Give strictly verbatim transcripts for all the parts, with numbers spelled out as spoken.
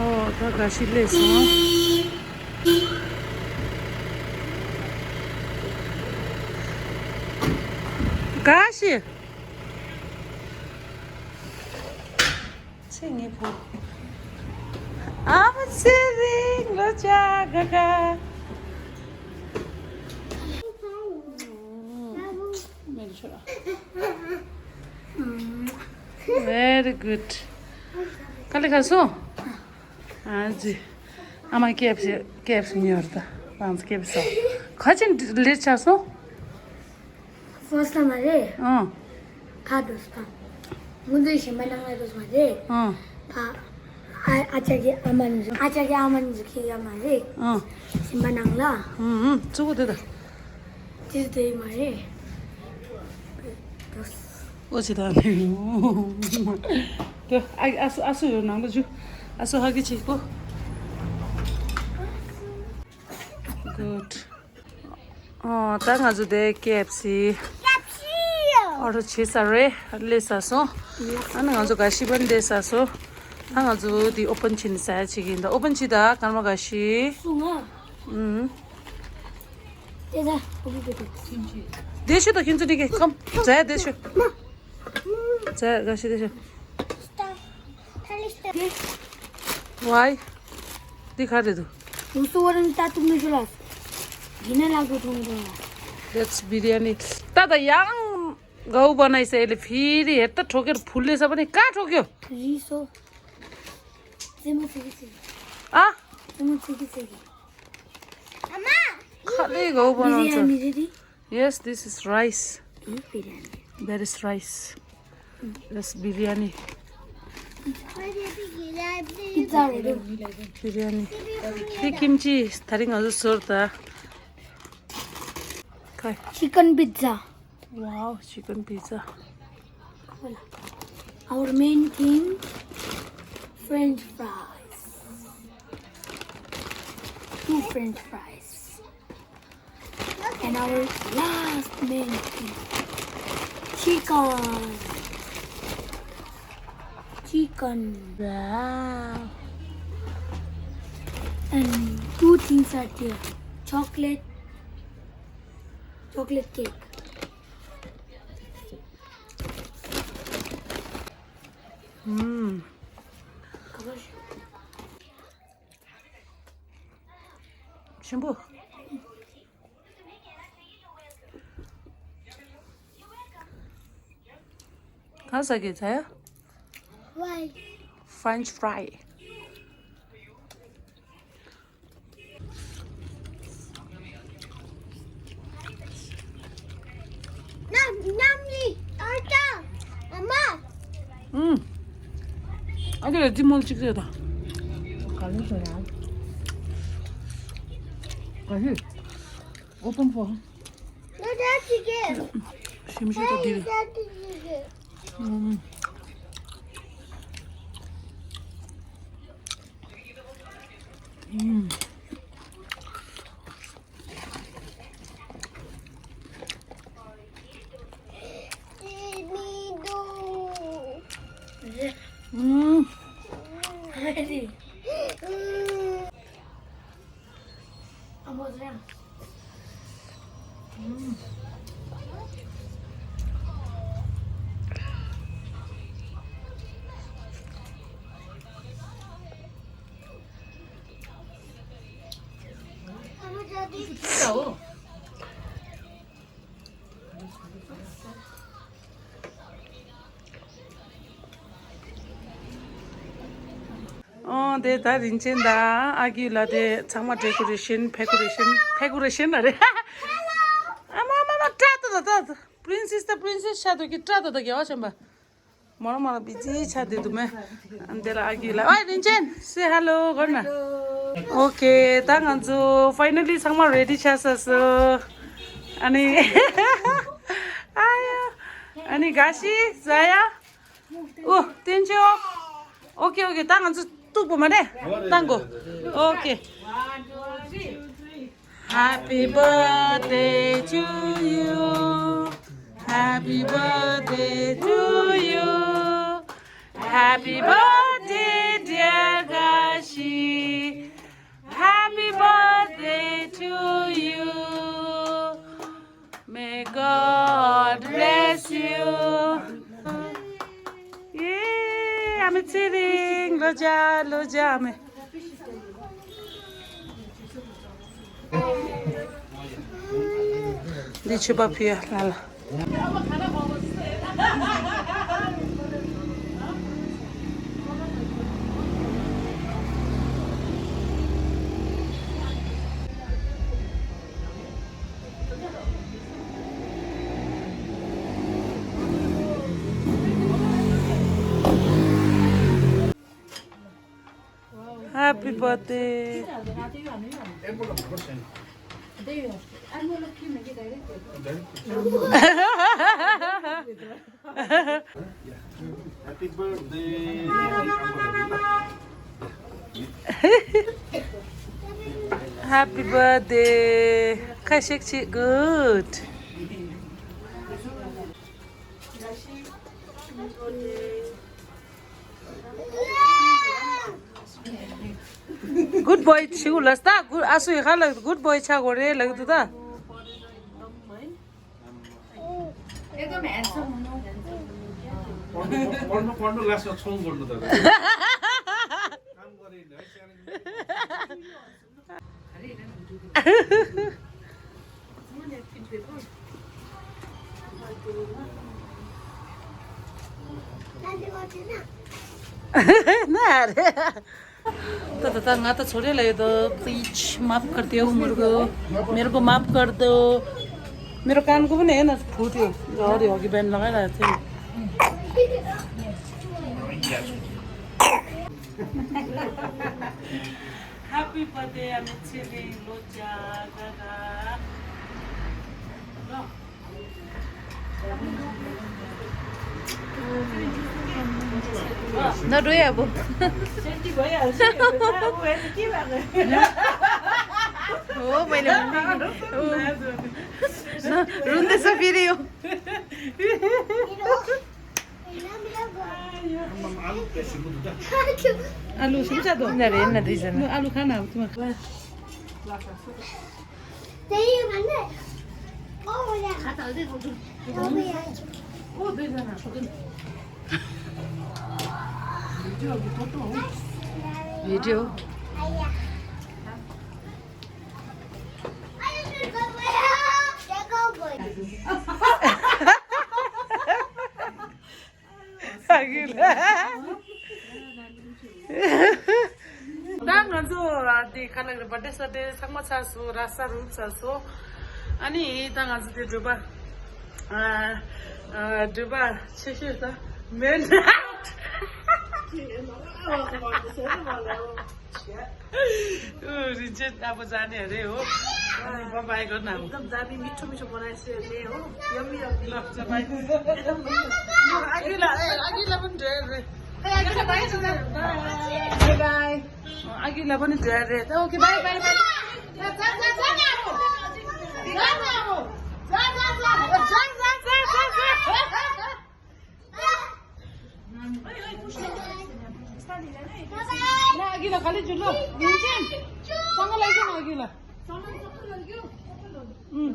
ཨོ་ད་ག་ཤི་ལས་སོང་། ག་ཤི། ཚེ་ངེ་ཕོ། ཨ་མ་ཚེ་རིང་ལོ་ཅག་ག་ག Very good. ག་ལེ་ག་སོང་། ཨ་ཙི། ཨ་མ་ཀེབ་སི་ཀེབ་སི་ཉོར་ད། རང་ཚོ་ཀེབ་སི་སོ། ཁ་ཆེན་ལེར་ཆགས་སོང་། First time རེད། ཨང་། ཕ་དུས་ཕ། ངུ་འདུག་གཞན་པ་ནང་ལ་དུས་མ་རེད། ཨང་། ཕ། ཨ་ཨ་ཅག་གི་ཨ་མ་ནི་ཨ་ཅག་གི་ཨ་མ་ནི་ཁྱེད་ཡ་མ་རེད། ཨང་། གཞན་པ་ནང་ལ། ཨང་ཨང་། གཙོ་བོ་དེ་ད། དེ་དེ་མ་རེད། ཨོ་ཅི་ད། དེ་ཨ་ཨ་སུ་ཨ་སུ་ཡོད་ནང་ལ་འཇུ། ཨ་སུ་ཧ་གི་ཆེ་ཀོ། Good. ཨོ་ད་ང་ཚོ་དེ་ཀེབ་སི་ཨོ་ཌར་བྱས་ཚར་རེད། སླེབས་ཚར་སོང་། ཨ་ནི་ང་ཚོ་ག་ཤི་བན་སླེབས་ཚར་སོང་། ད་ང་ཚོ་དེ་ཨོ་པན་བྱས་ནས་ཟ་ཡ་བྱེད་ཀྱི་ཡིན། ད་ཨོ་པན་བྱས་ད་སྐར་མ་ག་ཤི། སུ་ང་། ཨུམ། དེ་ད་ཨོ་པན་བྱས་ད། དེ་ཤོད་ད་ཁྱེད་ཚོ་དེ་གས་ཀམ་ཟ་ཡ་དེ་ཤོད། ཟ་ཡ་ག་ཤི་དེ་ཤོད། Why? འདི་ག་རེད་འདུག་ངུ་སུ་བ་རང་ལྟ་ཐུབ་ནི་ཞུ་ལ། ཡིན་ན་ལག་ཏུ་ཐོང་ཐོང་ལ། That's biryani. ད་ད་ཡང་གའུ་བ་ནའི་སེ་ལེ་ཕི་རི་ཧེ་ད་ཁྲོ་ཀེར་ཕུལ་ལེ་ས་བ་ནི་ཀ་ཁྲོ་ཀྱོ། རི་སོ། ཙེ་མོ་ཙེ་གི་ཙེ་གི། ཨ། ཙེ་མོ་ཙེ་གི་ཙེ་གི། ཨ་མ། ཁ་ལེ་གའུ་བ་ནའི་སེ། Biryani རེད་དེ། Yes, this is rice. ཨེ་biryani. That is rice. That's biryani. Pizza རེད་དེ། Biryani. དེ་ཀིམ་ཅི་ད་རིང་ང་ཚོ་ཟོར་ད། ཁ། Chicken pizza. Wow, chicken pizza. Our main thing, French fries. Two French fries. And our last main thing, chicken. Chicken. Wow. And two things are there. Chocolate. Chocolate cake. ཨུམ། ཆེན་པོ། གང་ཟ་གི་ཚ་ཡ། Fry. French fry. ཨུམ། ཨ་ཁེ་ལ་ལྡི་མོལ་གཅིག་རེད་ད། ག་ལེར་བཟོ་ཡ། ག་ལེར། Open for. ཞིམ་ཤོས་ད་འདི་རེད། ཨུམ། ཨུམ། ཨུམ། ཨོ་དེ་ད་རིན་ཆེན་དང་ཨ་ཁུ་ལ་དེ་ཚང་མ་ཌེ་ཀོ་རེ་ཤན། ཕེ་ཀོ་རེ་ཤན། ཕེ་ཀོ་རེ་ཤན་ཨ་རེ། ཨ་མ་མ་མ་སྐྲ་ཏོ་ད་ད། པྲིན་སེས་དང་པྲིན་སེས་ཆགས་འདུག་གི་སྐྲ་ཏོ་ད་རྒྱལ་བ་ཆེན་པོ། མོ་རང་མོ་རང་བི་ཛི་ཆགས་བསྡད་འདུག་མེ། ཨ་འདི་ལ་ཨ་ཁུ་ལ། ཨོའི་རིན་ཆེན། Say hello གོ་ན། ཨོ་ཁེ། ད་ང་ཚོ་ཕའི་ནལ་ལི་ཚང་མ་རེ་ཌི་ཆགས་ཚར་སོང་། ཨ་ནི། ཨ་ཡ། ཨ་ནི་ག་ཤི་ཟ་ཡ། ཨོ་བསྟན་ཆོས། ཨོ་ཁེ་ཨོ་ཁེ། ད་ང་ཚོ་གཏུག་པོ་མ་རེད། བཏང་གོ། ཨོ་ཁེ། Happy birthday to you. Happy birthday to you. Happy birthday, dear Gashi. Happy birthday to you. May God bless you. ཡེ། ཨ་མའི་ཚེ་རིང་། ལོ་བརྒྱ། ལོ་བརྒྱ། ཨ་མའི། འདི་མཆོད་པ་ཕུལ་ཡ། ལ་ལ། Happy birthday. Happy birthday. Happy birthday. ཁ་ཤིག་ཅིག་good. Good boy ཆུ་ལ་སྟག་good. ཨ་སུ་ཡི་ཁ་ལ་good boy ཆ་གོ་རེ་ལག་ཏུ་ད། एकदम ह्यान्डसम हुनु। पढ्नु पढ्नु क्लासमा छौँ गर्नु त। काम गरेन है, सानो। ན་རེ། ད་ད་ད་ང་ད་ཚོ་རེ་ལ་ཡོད་དོ། प्लीज माफ कर दो मेरे को। मेरे को माफ कर दो। मेरो कानको पनि हेर न फुट्यो। झर्यो अघि बिहान लगाइरहेको थिएँ। Happy birthday, आमा छेली लोजा दादा। ल। नरोए अब। सेन्टी भइहाल्छ नि, अब अहिले के भएको? हो, मैले भन्दै नि। रुन्दैछ फेरि यो। आलु सुन्छ त? यिनीहरू हेर्न दुईजना। आलु खान अब तिमीहरू। त्यही भन्ने। ओ दुईजना। भिडियो। अघिल्लो। ད་ང་ཚོ་འདི་ག་ལ་རེད། བར་ཌེ་སར་ཌེ་ཚང་མ་ཚར་སོང་། ར་ས་རུབ་ཚར་སོང་། ཨ་ནི་ད་ང་ཚོ་དེ་སྒྲུབ་པ། ཨ་ཨ་སྒྲུབ་པ་ཆེ་ཤོས་ད་མེད་ན། རིན་ཆེན་ཨ་ཕོ་ཛ་ནི་རེད་འོ། ཨ་ནི་བ་བའི་གོ་ནམ། एकदम ཛ་ནི་མི་ཁྲོ་མི་ཁྲོ་པོ་ར་ཤེ་རེད་འོ། ཡམ་ཡམ། ལག་ཅ་བའི། ཨ་གི་ལ་ཨ་གི་ལ་བུན་འདྲེ་རེད། ཨ་གི་ལ་བའི་ཅི་ན། བའི་བའི། ཨ་གི་ལ་བུན་འདྲེ་རེད། ཨོ་ཁེ་བའི་བའི་བའི། ཛ་ཛ་ཛ་ཛ་ཉ་རོ། ཛ་ཉ་རོ། ཛ་ཛ་ཛ་ཛ་ཛ་ཛ། ན་ཨ་གི་ལ་ག་ལེ་ཇུ་ལོ། ཉིན་ཅན། སང་ལ་ཡོང་ཨ་གི་ལ། ཨུམ།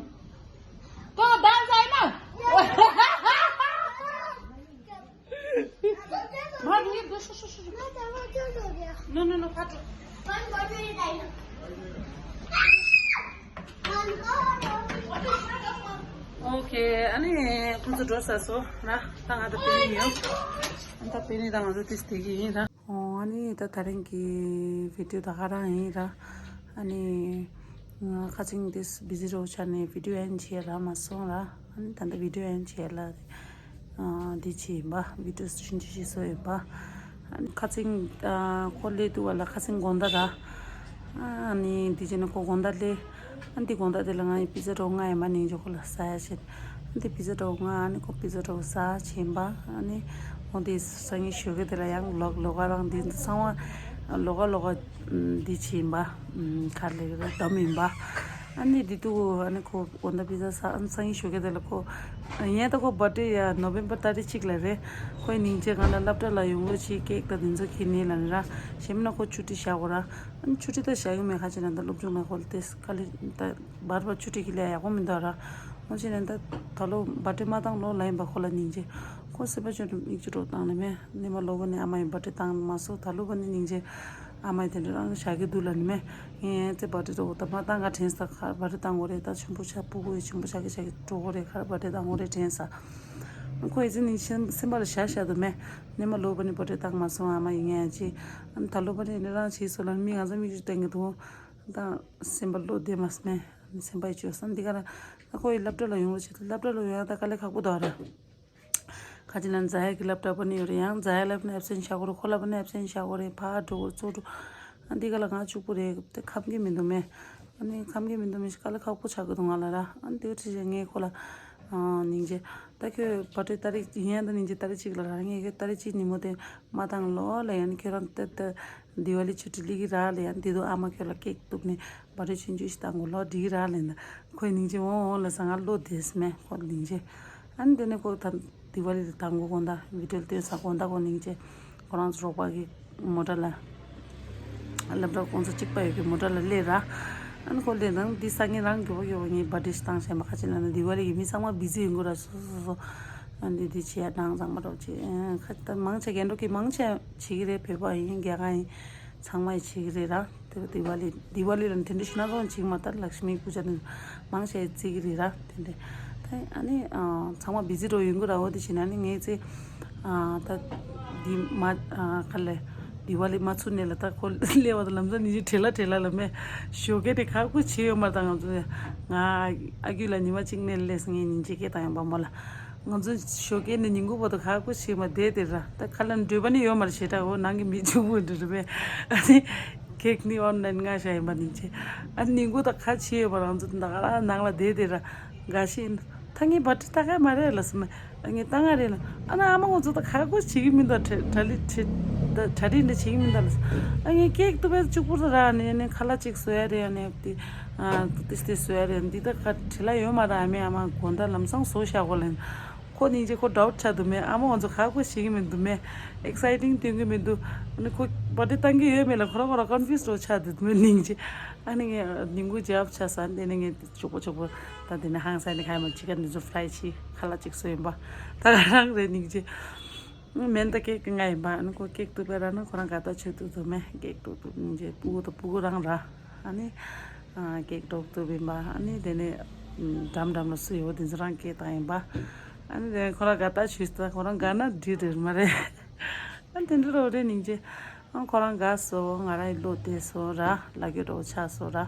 ཀོ་ཌན་སི་ཨ་ན། མ་རུ་ཡེ་དུ་ཤུ་ཤུ་ཤུ། ནོ་ནོ་ནོ་ཕ་ཏུ། ཨོ་ཁེ། ཨ་ནི་ཁོང་ཚོ་འགྲོ་ས་སོ་ན། ད་ང་ད་པེ་ནི་ཡོད། ད་པེ་ནི་ད་ང་ཚོ་ཏིས་དེ་གི་ཡིན་ད། ཨོ་ཨ་ནི་ད་ད་རིང་གི་བི་ཌིའོ་ད་ག་རང་ཡིན་ད། ཨ་ནི་ཁ་ཅིང་ཏིས་བི་ཟི་རོ་ཆ་ནས་བི་ཌིའོ་ཨེན་བྱེད་ར་མ་སོང་ར། ཨ་ནི་ད་ད་བི་ཌིའོ་ཨེན་བྱེད་ལ། འདི་བྱས་ཡིན་པ། བི་ཌིའོ་ཆུང་ཆུང་ཞིག་བཟོས་ཡིན་པ། ཁ་སང་ཁོ་སླེབས་དུས་བ་ལ་ཁ་སང་དགོང་དག་ར། ཨ་ནི་འདི་བྱས་ནས་ཁོ་དགོང་དག་སླེབས། ཨ་འདི་དགོང་དག་དེ་ལ་ང་ཡི་པི་ཛ་འདྲ་པོ་ང་ཡི་མ་ནིང་འཇོག་ཁོ་ལ་ཟ་ཡ་བྱས། ཨ་འདི་པི་ཛ་འདྲ་པོ་ང་ཨ་ནི་ཁོ་པི་ཛ་འདྲ་པོ་ཟ་བྱས་ཡིན་པ། ཨ་ནི་འོ་འདི་སང་ཉིན་ཞོགས་ཀས་དེ་ལ་ཡང་ལོག་ལོག་ག་རང་འདི་ཚང་མ་ལོག་ག་ལོག་ག་འདི་བྱས་ཡིན་པ། ག་ལེ་ག་ལེ་བསྡམས་ཡིན་པ། ཨ་ནི་དེ་དུས་ཨ་ནི་ཁོ་དགོང་དག་པི་ཛ་ཟ། ཨ་ནི་སང་ཉིན་ཞོགས་ཀས་དེ་ལ་ཁོ་ཡིན་ད་ཁོ་བར་ཌེ་ཡ་ནོ་བེམ་བར་ཏ་རིག་གཅིག་ལ་རེད། ཁོའི་སྙིང་རྗེ་གང་ལ་སློབ་གྲྭ་ལ་ཡོང་རོགས་བྱེད། ཀེག་དང་དེ་ཚོ་ཁྱེར་ནས་ལ་ནི་ར། གཞན་མིན་ན་ཁོ་ཆུ་ཊི་བཞག་གོ་ར། ཨ་ནི་ཆུ་ཊི་ད་བཞག་གི་མེད། ཁ་ཅིག་ན་ད་སློབ་སྦྱོང་ན་ཁོ་ལ་དེ་དཀའ་ལས་ད་བར་བར་ཆུ་ཊི་ཁྱེར་ལས་ཡག་པོ་མི་འདུག་ར། ཨོ་ཅི་ནས་ད་ད་ལོ་བར་ཌེ་མ་བཏང་ལོ་ལ་ཡིན་པ་ཁོ་ལ་སྙིང་རྗེ། ཁོ་སེམས་པ་ཆུང་དུ་མིག་ཆུ་འགྲོ་བཏང་ནས་མེད། ནི་མ་ལོ་གོ་ནས་ཨ་མ་ཡིན་བར་ཌེ་བཏང་མ་སོང་། ད་ལོ་གོ་ནས་སྙིང་རྗེ། ཨ་མ་ཡིན་དེ་འདྲ་རང་བཞག་གི་འདུག་ལ་ནི་མེད། ངས་ཚེ་བར་ཌེ་འགྲོ་ད་མ་བཏང་ག་དྲན་ས། ཁ་བར་ཌེ་བཏང་གོ་རེད། ད་ཆུང་པོ་ཆ་སྤུ་གུ་ཡི་ཆུང་པོ་ཆ་གི་ཆ་གི་འགྲོ་གོ་རེད། ཁ་བར་ཌེ་བཏང་གོ་རེད་དྲན་ས། ཁོ་ཡི་ཚེ་ནི་སེམས་སེམས་པ་ལ་བཞག་བཞག་འདུག་མེད། ནི་མ་ལོ་གོ་ནས་བར་ཌེ་བཏང་མ་སོང་ཨ་མ་ཡིན་ངས་ཅི། ཨ་ནི་ད་ལོ་བར་ཌེ་ནི་རང་བྱས་སོང་ལ་ནི་མི་ང་ཚོ་མིག་ཆུ་བསྟན་གི་འདུག་ད་སེམས་པ་བློ་བདེ་མ་སོང་མེད། སེམས་པ་ཡི་བཅོས་སམ་འདི་ག་ལ། ད་ཁོ་ཡི་སློབ་གྲྭ་ལ་ཡོང་རོགས་བྱེད། སློབ་གྲྭ་ལ་ཡོང་ཡ་ད་དཀའ་ལས་ཁག་པོ་འདུག་ར། ཁ་ཅིག་ན་ཛ་ཡ་གི་སློབ་གྲྭ་པ་ནི་ཡོད་རེད། ཡང་ཛ་ཡ་ལབ་ན་ཨེབ་སེན་ཊི་བཞག་གོ་རེད། ཁོ་ལབ་ན་ཨེབ་སེན་ཊི་བཞག་གོ་རེད། ཕར་འགྲོ་གོ་ཚུར་འགྲོ། ཨ་འདི་ག་ལ་ང་གཅིག་པུ་རེད། དེ་ཁམ་གི་མི་འདུག་མེད། ཨ་ནི་ཁམ་གི་མི་འདུག་མེད་དཀའ་ལས་ཁག་པོ་ཆགས་གི་འདུག་ང་ལ་ར། ཨ་འདི་འདྲ་ཞིག་ངས་ཁོ་ལ་ཨ་སྙིང་རྗེ། ད་ཁྱོད་བར་ཌེ་ཏ་རིག་ཡིན་ཡང་ད་སྙིང་རྗེ་ཏ་རིག་གཅིག་ལ་ར། ངས་ཁྱོད་ཏ་རིག་གཅིག་ཉིན་མོ་དེ་མ་བཏང་ལོ་ལ་ཡང་ཁྱོད་རང་ཏེ་ཏེ་དི་ཝ་ལི་ཆུ་ཊི་ལི་གི་ར་ལ་ཡང་དེ་དུས་ཨ་མ་ཁྱོད་ལ་ཀེག་གཏུབ་ནས་བར་ཌེ་ཆུང་ཆུང་ཞིག་བཏང་གོ་ལོ་འགྲིག་ར་ལེན་ད། ཁོའི་སྙིང་རྗེ་འོང་འོང་ལ་ས་ང་བློ་བདེས་མེད་ཁོ་སྙིང་རྗེ། ཨ་ནི་དེ་ནས་ཁོ་ད་དི་ཝ་ལི་དང་གོ་དགོང་དག་བི་ཌི་ཡོ་སྟོན་ས་དགོང་དག་ཁོ་སྙིང་རྗེ། ཁོ་རང་ཚོ་རོགས་པ་གི་མོ་ཊ་ལ་སློབ་གྲྭ་ཁོང་ཚོ་གཅིག་པ་ཡོད་གི་མོ་ཊ་ལ་སླེབས་ར། ཨ་ནི་ཁོ་སླེབས་དང་འདི་སང་ཉིན་རང་མགྱོགས་པོ་མགྱོགས་པོ་ངས་བར་ཌེ་ཞིག་བཏང་བྱས་མ་ཁ་ཅིག་ལ་ན་དི་ཝ་ལི་གི་མི་ཚང་མ་བི་ཛི་ཡོང་གི་ར། སོ་སོ་སོ་སོ། ཨ་འདི་འདི་བྱས་ཡ་དང་ཚང་མ་རོགས་བྱས་ཁ་ད་མང་ཆེ་རྒན་འགྲོ་གི་མང་ཆེ་བྱེད་ཀྱི་རེད། བོད་པ་ཡིན་རྒྱ་གར་ཡིན་ཚང་མ་ཡི་བྱེད་ཀྱི་རེད་ར། དེ་དི་ཝ་ལི་དི་ཝ་ལི་ལ་དེ་འདྲ་ཞུ་ན་རོང་བྱེད་མ་ལྟར་ལག་ཤི་མི་པུ་ཇ་དེ་མང་ཆེ་བརྩི་གི་རེད་ར། དེ་འདྲ་ད་ཨ་ནི་ཚང་མ་བི་ཛི་འགྲོ་ཡོང་གི་ར། འོ་དེ་བྱེད་ན་ནི་ངས་ཚེ་ད་དི་མ་ག་ལེ་དི་ཝ་ལི་མ་ཚུགས་ནས་ལ་ད་ཁོ་སླེབས་པ་དང་ལམ་སང་ནི་ཅི་བྲེལ་ལ་བྲེལ་ལ་ལ་མེད་ཞོགས་ཀས་དེ་ཁག་པོ་བྱེད་ཡོད་མ་ད་ང་ཚོ་ང་ཨ་རྒྱུད་ལ་ཉི་མ་གཅིག་ནས་སླེབས་ངས་ཉིན་གཅིག་སྐད་བཏང་ཡོང་པ་མོ་ལ། ང་ཚོ་ཞོགས་ཀས་ནས་ཉིན་གུང་བར་དུ་ཁག་པོ་ཞིག་མ་བསྡད་དེ་ར། ད་ཁ་ལ་འགྲོས་པ་ནི་ཡོད་མ་རེད་ཞེ་དྲག་འོ་ནང་གི་མི་ཕྱུག་པོ་འདྲ་རེད་པས། ཨ་ནི་ཀེག་ནི་ཨོན་ལན་ང་ཤ་ཡིན་པ་ནི་ཆེ། ཨ་ནི་ཉིན་གུང་ད་ཁ་ཕྱེ་ཡོད་པ་རང་ཚོ་ད་ག་ར་ནང་ལ་བསྡད་དེ་ར། འགའ་ཞིག་ཡིན་ད་ངས་བར་ཌེ་ལྟ་ག་མ་རེད་ལ་སོ་མ། ངས་ལྟ་ག་རེད་ལ། ཨ་ན་ཨ་མ་ང་ཚོ་ད་ཁག་པོ་བྱེད་ཀྱི་མི་འདུག་གྲ་གྲ་ལི་གྲ་གྲ་སྒྲིག་འདྲ་བྱེད་ཀྱི་མི་འདུག་ལ། ཨ་ངས་ཀེག་ཏུ་བས་གཅིག་པུར་ད་ར་ནི་ནི་ཁ་ལག་གཅིག་བཟོ་ཡ་རེད། ཨ་ནི་དེ་ཨ་ཏིས་ཏིས་བཟོ་ཡ་རེད། འདི་ད་ག་བྲེལ་ལ་ཡོད་མ་ར། ཨ་མའི་ཨ་མ་དགོང་དག་ལམ་སང་བཟོ་བཞག་གོ་ལེན། ཁོ་སྙིང་རྗེ་ཁོ་ཌའུཊ་ཆགས་འདུག་མེད། ཨ་མ་ང་ཚོ་ཁག་པོ་ཞིག་གི་མི་འདུག་མེད། ཨེག་སའི་ཊིང་སྟོན་གི་མི་འདུག་ཨ་ནི་ཁོ་བར་ཌེ་བཏང་གི་ཡོད་མེད་ལ་ཁོ་རང་ཁོ་རང་ཀོན་ཕིའུ་སི་རོ་ཆགས་འདུག་མེད་སྙིང་རྗེ། ཨ་ནི་ངས་ཉིན་གུང་ཇོབ་ཆགས་ས་འདི་ནི་ངས་ཆོག་པོ་ཆོག་པོ་ད་འདི་ནི་ཧང་སང་ནི་ཁ་ཡ་མ་ཅི་ཀན་ནུ་ཛུ་ཕ་རའི་ཆི་ཁ་ལག་ཅིག་བཟོས་ཡིན་པ་ད་ག་རང་རེད་སྙིང་རྗེ། མེན་ད་ཀེག་ང་ཡིན་པ། ཨ་ནི་ཁོ་ཀེག་ཏུ་པའི་ར་ན་ཁོ་རང་དགའ་ཐག་ཆོད་དུ་དུ་མེད། ཀེག་ཏུ་དུ་སྙིང་རྗེ་སྤུ་གུ་དང་སྤུ་གུ་རང་ར། ཨ་ནི་ཀེག་ཏོག་ཏུ་བིན་པ། ཨ་ནི་དེ་ནས་འགྲམ་འགྲམ་ལ་སུ་ཡོད་དེ་ཚོ་རང་སྐད་བཏང་ཡིན་པ། ཨ་ནི་དེ་ནས་ཁོ་རང་དགའ་ཐག་ཆོད་ད་ཁོ་རང་དགའ་ན་འགྲིག་རེད་མ་རེད། ཨ་ནི་དེ་འདྲ་རོ་རེད་སྙིང་རྗེ། ཨ་ཁོ་རང་དགའ་སོ་ང་རང་ཡི་བློ་བདེ་སོ་ར། ལ་རྒྱུ་འགྲོ་ཆགས་སོ་ར།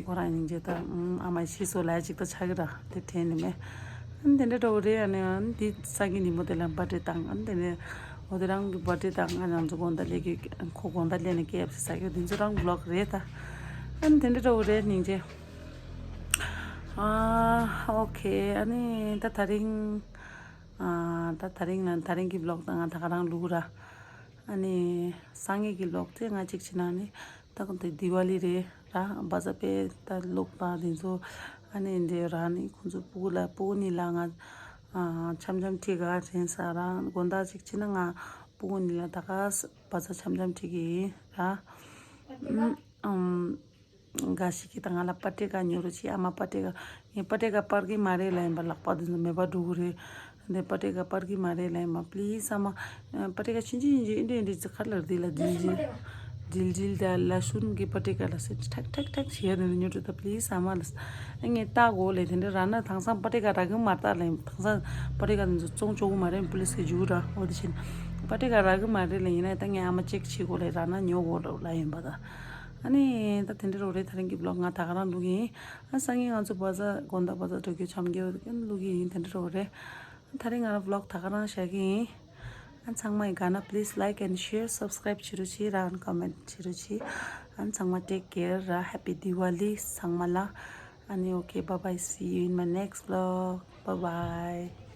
ཁོ་རང་སྙིང་རྗེ་ད་ཨ་མ་ཤི་སོ་ལ་ཅིག་ད་ཆགས་ཀྱི་ར་དེ་དྲན་ནི་མེད། ཨ་ནི་དེ་འདྲ་རོ་རེད། ཨ་ནི་ཨ་ནི་འདི་སང་གི་ཉིན་མོ་དེ་ལ་བར་ཌེ་བཏང་། ཨ་ནི་དེ་ནས་འོ་དེ་རང་གི་བར་ཌེ་དང་ང་རང་ཚོ་དགོང་དག་སླེབས་ཀྱི་ཁོ་དགོང་དག་སླེབས་ནས་ཀེ་ཨེཕ་སི་ཟ་གི་འདི་ཚོ་རང་བི་ལོག་རེད་ད། ཨ་ནི་དེ་འདྲ་འདྲ་བོ་རེད་སྙིང་རྗེ། ཨ་ཨོ་ཁེ། ཨ་ནི་ད་དེ་རིང་ཨ་ད་དེ་རིང་ལ་དེ་རིང་གི་བི་ལོག་ད་ང་ད་ག་རང་བླུག་ར། ཨ་ནི་སང་ཉིན་གྱི་བི་ལོག་དེ་ང་གཅིག་བྱས་ན་ནི་ད་གང་དེ་དི་ཝ་ལི་རེད་ར། བ་ཛ་པེ་ད་ལོག་ད་དེ་ཚོ་ཨ་ནི་འདི་ར་ནི་ཁོང་ཚོ་སྤུ་གུ་ལ་སྤུ་གུ་གཉིས་ལ་ང་འཆམ་འཆམ་ཁྲིད་ག་དྲན་ས་ར། དགོང་དག་གཅིག་བྱས་ན་ང་སྤུ་གུ་གཉིས་ལ་ད་ག་བ་ཛ་འཆམ་འཆམ་ཁྲིད་གི་ཡིན་ར། ཨམ། འགའ་ཞིག་གིས་ད་ང་ལ་པ་ཏྲེ་ཀ་ཉོ་རོགས་བྱེད། ཨ་མ་པ་ཏྲེ་ཀ། ངས་པ་ཏྲེ་ཀ་པར་གི་མ་རེད་ལབ་ཡིན་པ། ལག་པ་འདི་ཚོ་མེད་པ་འགྲོ་གི་རེད། འདི་པ་ཏྲེ་ཀ་པར་གི་མ་རེད་ལབ་ཡིན་པ། པི་ལིས་ཨ་མ། པ་ཏྲེ་ཀ་ཆུང་ཆུང་ཆུང་ཆུང་འདི་འདི་འདི་ཚོ་ཁ་ལར་འདི་ལ་འདི་འདི་འདི་འདི་ད་ལ་ཤུན་གི་པ་ཏྲེ་ཀ་ལ་སེ་ཁྲག་ཁྲག་ཁྲག་བྱེད་ཡ་འདི་ཉོ་འགྲོ་ད། པི་ལིས་ཨ་མ་ལ་ངས་ལྟ་དགོས་ལས་དེ་འདྲ་ར་ན་དེང་སང་པ་ཏྲེ་ཀ་རག་གི་མ་རེད་ད་ལབ་ཡིན་པ། དེང་སང་པ་ཏྲེ་ཀ་འདི་ཚོ་བཙོང་ཆོག་གི་མ་རེད། པི་ལིས་གི་འཇུག་ར། འོ་དེ་བཞིན་པ་ཏྲེ་ཀ་རག་གི་མ་རེད་ལབ་ཡིན་ན་ད་ངས་ཨ་མ་ཅེག་བྱེད་དགོས་ལས་ར་ན་ཉོ་དགོས་ལབ་ཡིན་པ་ད། ཨ་ནི་ད་དེ་འདྲ་རོ་རེད། དེ་རིང་གི་བི་ལོག་ང་ད་ག་རང་བླུག་ཡིན། ཨ་སང་ཉིན་ང་ཚོ་བ་ཛ་དགོང་དག་བ་ཛ་འགྲོ་རྒྱུ་འཆམ་རྒྱུ་བླུག་གི་ཡིན། དེ་འདྲ་རོ་རེད། དེ་རིང་ང་རང་བི་ལོག་ད་ག་རང་བཞག་གི་ཡིན། ཨ་ཚང་མ་ཡི་དགའ་ན་please like and share, subscribe བྱེད་རོགས་གྱིས་ར། ཨ་ནི་comment བྱེད་རོགས་གྱིས། ཨ་ཚང་མ་take care ར། Happy Diwali ཚང་མ་ལ། ཨ་ནི་okay, bye bye, see you in my next vlog, bye bye.